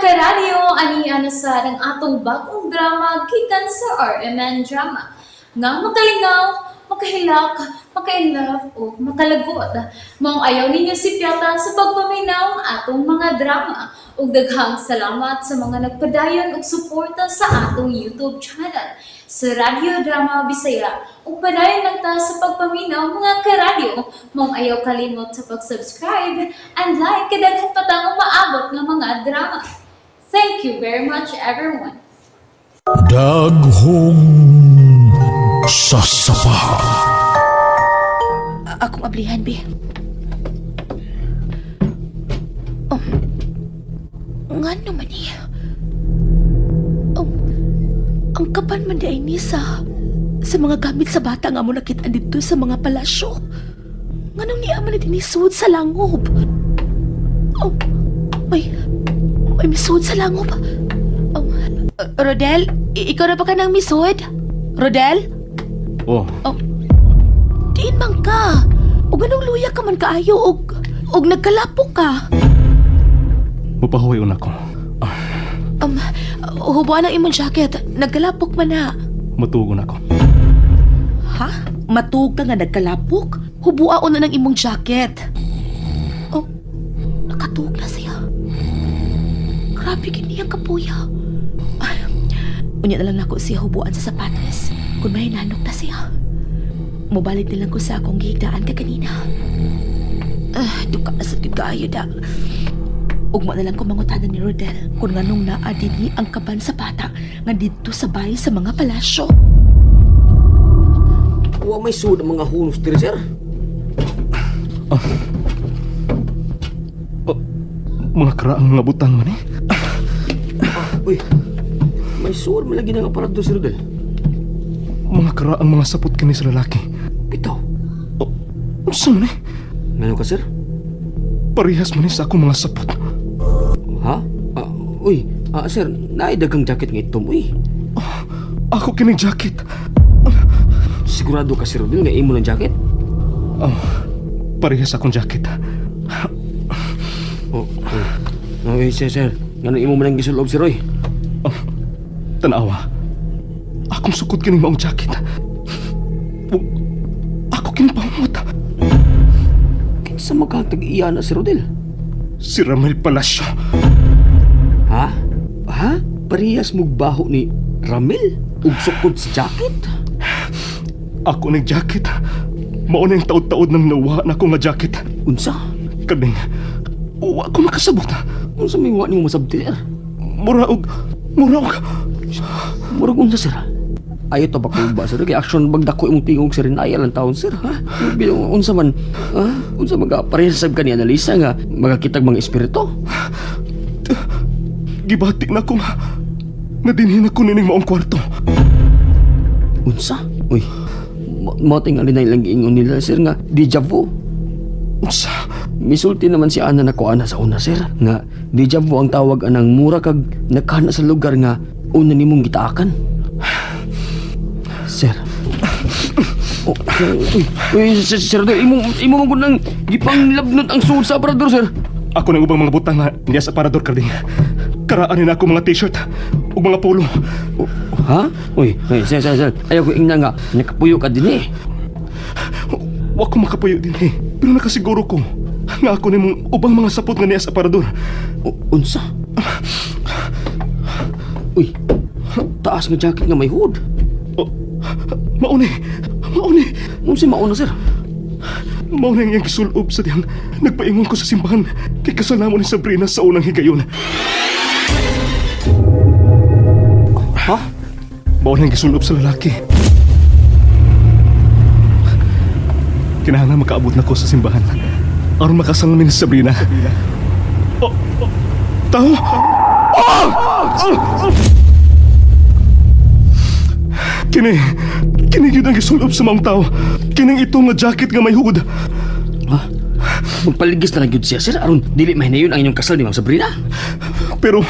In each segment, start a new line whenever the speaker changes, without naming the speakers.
Karadyo, ani na sa ang atong bagong drama gikan sa RMN Drama. Nga makalingaw, makahilak, maka-inlove o makalagot. Maong ayaw ninyo sipyata sa pagpaminaw ang atong mga drama. Ug daghang salamat sa mga nagpadayon og suporta sa atong YouTube channel sa Radyo Drama Bisaya. Ug padayon lang ta sa pagpaminaw, mga karadyo. Maong ayaw kalimot sa pag-subscribe and like kay daghan pa tang umaabot nga mga drama. Thank you very much, everyone.
Daghong sasapa.
Akong ablihan, bi. Nga naman eh. Ang kapan man di ay ni sa mga gamit sa bata nga mo nakita dito sa mga palasyo. Nganong niya man na dinisuod sa langob? Oh, may misuod sa langob. Rodel, ikaw na ba ka ng misuod? Rodel?
Oh,
Oh, diin man ka. Og anong luya ka man kaayo og nagkalapok ka.
Mapahuwi una ko.
Hubuan ang imong jacket. Nagkalapok man na.
Matuog na ko.
Ha? Matuog ka nga nagkalapok? Hubua una ng imong jacket. Oh, nakatuog na siya. Grabe gini ang kapuya. Ay, unya na lang nako siya hubuan sa sapatos. Kung may nanok na siya. Mubalik na lang ko sa akong gihigdaan ka kanina. Ah, duka na sa gid kaayo da. Ugma na lang ko mangutanan ni Rodel kung nganong naa dinhi ang kaban sa bata nga didto sa bahay sa mga palasyo.
Wa may sud ang mga hunos diri, sir.
Oh, mga karaang nga butang man eh.
Uy, may suod man lagi ng aparador, Sir Rodel.
Mga karaang mga sapot kini sa lalaki.
Bitaw.
Oh, unsa man eh?
Ngano ka, sir?
Parehas man eh sa akong mga sapot.
Ha? Ah, uy, sir, naay daghang jacket nga itom, uy.
Ako kining jacket.
Sigurado ka, Sir Rodel, nga imo ng jacket?
Oh, parehas akong jacket.
Oh, oh. Uy, sir, sir. Ngano imo man ang gisulob, sir, uy?
Oh, tanawa. Akong sukod kining maong jacket. Oh, ako kining pamot.
Kinsa magkatag iya na, Sir Rodel?
Si Ramel Palacio.
Ha? Ha? Parehas mong baho ni Ramil? Ug sukod sa jacket?
Ako ning jacket. Mao na yung taod-taod ng nawa na ko nga jacket.
Unsa?
Kaning, wa ko makasabot.
Unsa may wa nimo masabti, sir?
Mura og, mura og,
Murag unsa, sir? Ayo to ba ba, sir? Kay action bagdako imong tingog, sir, naya lang taon, sir, ha? Bilang unsa man, ha? Unsa man ka parehas sab kani Analisa nga magakitag mga espiritu?
Gibati na ko nga. Nadinhin ako nining maong kwarto.
Unsa? Uy. Mo tingali na ilang giingon nila, sir, nga deja vu.
Unsa?
Misulti naman si Ana na ko ana sa una, sir, nga deja vu ang tawag anang mura kag nakana sa lugar nga una nimong gitaakan. Sir. Oh, sir, uy, uy, sir, sir, imo imo man gud nang gipanglabnot ang suod sa aparador, sir.
Ako nang ubang mga butang nga niya sa aparador, karding. Karaan ni na ako mga t-shirt ug mga polo.
Oh, ha? Uy, uy, sir, sir, sir. Ayaw ko ingna nga nakapuyo ka din eh.
Wa ko makapuyo din eh. Pero nakasiguro ko nga ako nimong ubang mga sapot nga niya sa aparador.
O, unsa? Uy, taas nga jacket nga may hood.
Oh, mauni, mauni.
Unsa mauna, sir?
Mao na iyang gisulob sa diyang nagpaingon ko sa simbahan kay kasal namo ni Sabrina sa unang higayon.
Ha?
Mao na ang gisulob sa lalaki. Kinahanglan makaabot na ko sa simbahan aron makasal namin ni Sabrina. Oh, oh, tao! Oh! Oh! Oh! Kini, kini yun ang gisulob sa maong tao. Kining ito nga jacket nga may hugod.
Ha? Magpaligis na lang gyud siya, sir, aron dili mahinayon ang inyong kasal ni Ma'am Sabrina.
Pero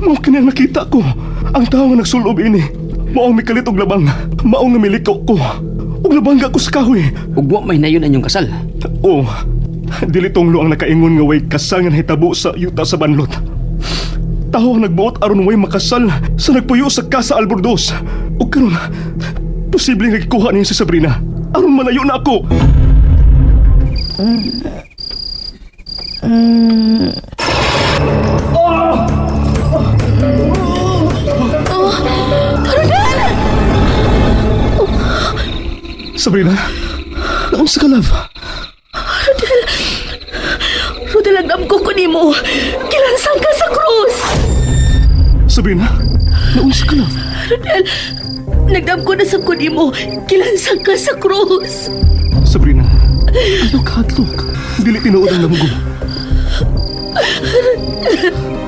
mao kini ang nakita ko. Ang tao nga nagsulob ini. Mao ang mikalit og labang. Mao nga miliko ko. Ug nabangga ko sa kahoy.
Ug wa mahinayon ang inyong kasal.
Oh, dili tunglo ang nakaingon nga way kasal nga nahitabo sa yuta sa banlot. Tao ang nagbuot aron way makasal sa nagpuyo sa Casa Albornoz. O karon, posibleng nagkuha niya si Sabrina. Aron malayo na ako. Sabrina, naunsa ka, love?
Rodel! Rodel, ang damgo ko nimo. Kilansang ka sa krus!
Sabrina, naunsa ka, love?
Rodel, nagdamgo na sab ko nimo. Kilansang ka sa krus!
Sabrina, ayaw ka hadlok. Dili tinuod ang lamgo.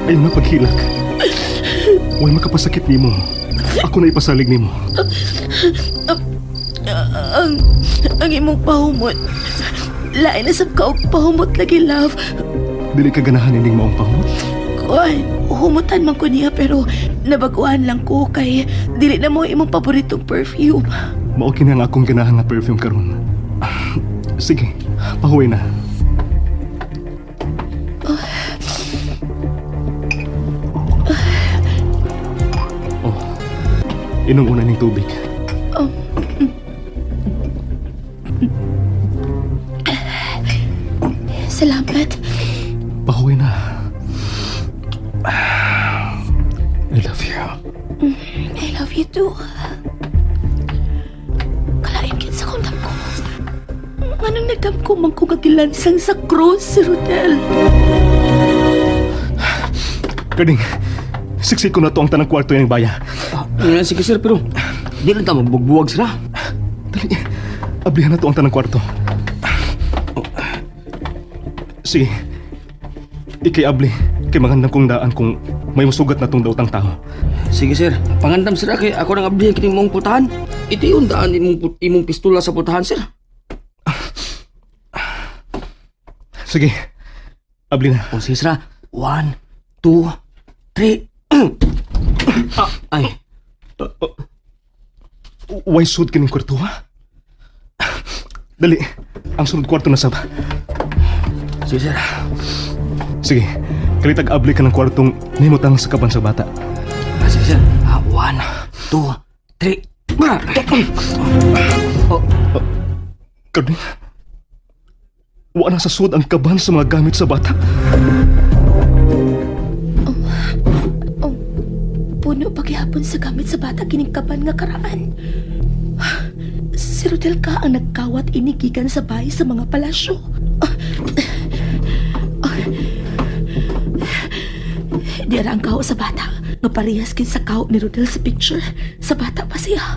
Ay na paghilak. Way makapasakit nimo. Ako na ipasalig nimo.
Ang imong pahumot. Lain na sab ka og pahumot lagi, love.
Dili ka ganahan ining maong pahumot.
Kuan, humutan man ko niya pero nabaguhan lang ko kay dili na mo imong paboritong perfume.
Mao kini ang akong ganahan nga perfume karon. Sige, pahuway na. Oh, inom una ning tubig.
Salamat.
Pahuwi na. I love you.
I love you too. Kalain kin sa kong damko. Anong nagdamko man ko kagilansang sa krus si Rodel?
Kading, siksik ko na to ang tanang kwarto yung baya.
Ah, sige sir, pero di lang ta magbugbuwag sir ha.
Dali, ablihan na to ang tanang kwarto. Oh. Sige, ikay abli, kay magandang kong daan kung may masugat na tong dautang tao.
Sige sir, pangandam sir kay ako nang ablihan kining mong putahan. Ito yung daan imong pistola sa putahan sir.
Sige, abli na.
O sige sir, ha. 1, 2, 3. Ah, ay.
Why sud kining kwarto ha? Dali, ang sunod kwarto na sab.
Sige sir.
Sige, kalitag abli ka ng kwartong nahimutang sa kaban sa bata.
Ah, sige sir. Ah, 1, 2, 3. Ah! Oh,
Kading, wala sa sud ang kaban sa mga gamit sa bata.
Oh, puno paghihapon sa gamit sa bata kining kaban nga karaan. Si Rodel ka ang nagkawat inigikan sa bahay sa mga palasyo. Di ara ang kao sa bata. Nga parehas kin sa kao ni Rodel sa picture. Sa bata pa siya.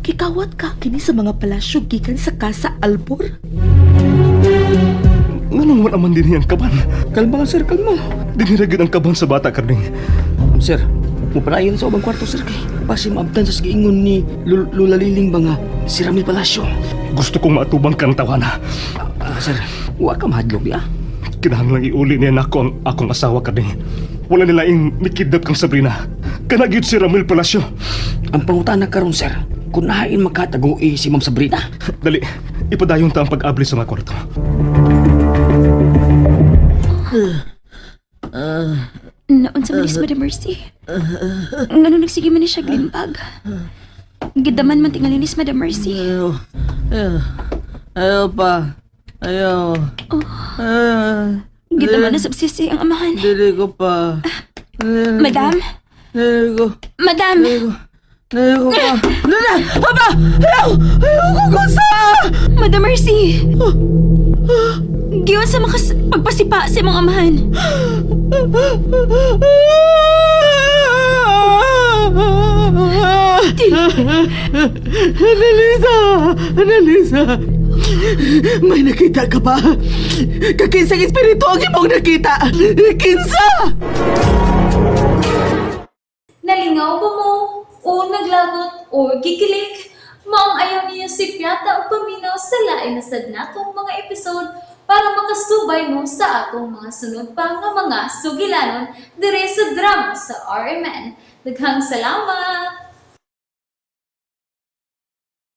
Kikawat ka kini sa mga palasyo gikan sa Casa Albor.
Nganong wala man din ang kaban?
Kalma lang sir, kalma.
Dinira gyud ang kaban sa bata, Karding.
Sir, mupadayon sa ubang kwarto sir kay basi maabtan sa giingon ni Lula Liling ba nga si Ramil Palacio.
Gusto kong maatubang kang tawana.
Ah, sir, wa ka mahadlok di ah.
Kinahanglang iuli niya nako ang akong asawa, Karding. Wala nila ing mikidnap kang Sabrina. Kana gyud si Ramil Palacio.
Ang pangutana karon sir, kung nahain makatagui si Ma'am Sabrina.
Dali, ipadayon ta ang pag-abli sa mga kwarto.
Naunsa man ni Madam Mercy. Ngano nagsige man ni siya glimbag. Gidaman man tingali ni Madam Mercy.
Ayaw. Ayaw. Ayaw pa. Ayaw. Ayaw.
Gidaman na sabsisi ang amahan.
Dili ko pa.
Madam?
Dili ko.
Madam!
Dili ko pa. Dili! Aba! Ayaw! Ayaw ko gusto!
Madam Mercy! Giyon sa makas pagpasipa sa imong amahan.
Annalisa! Annalisa! May nakita ka ba? Kakinsang espiritu ang imong nakita! Kinsa!
Nalingaw ba mo? O naglagot o gikilig? Maong ayaw niyo si Piata o paminaw sa lain na sad natong mga episode para makasubay mo sa atong mga sunod pa nga mga sugilanon dire sa drama sa RMN. Daghang salamat!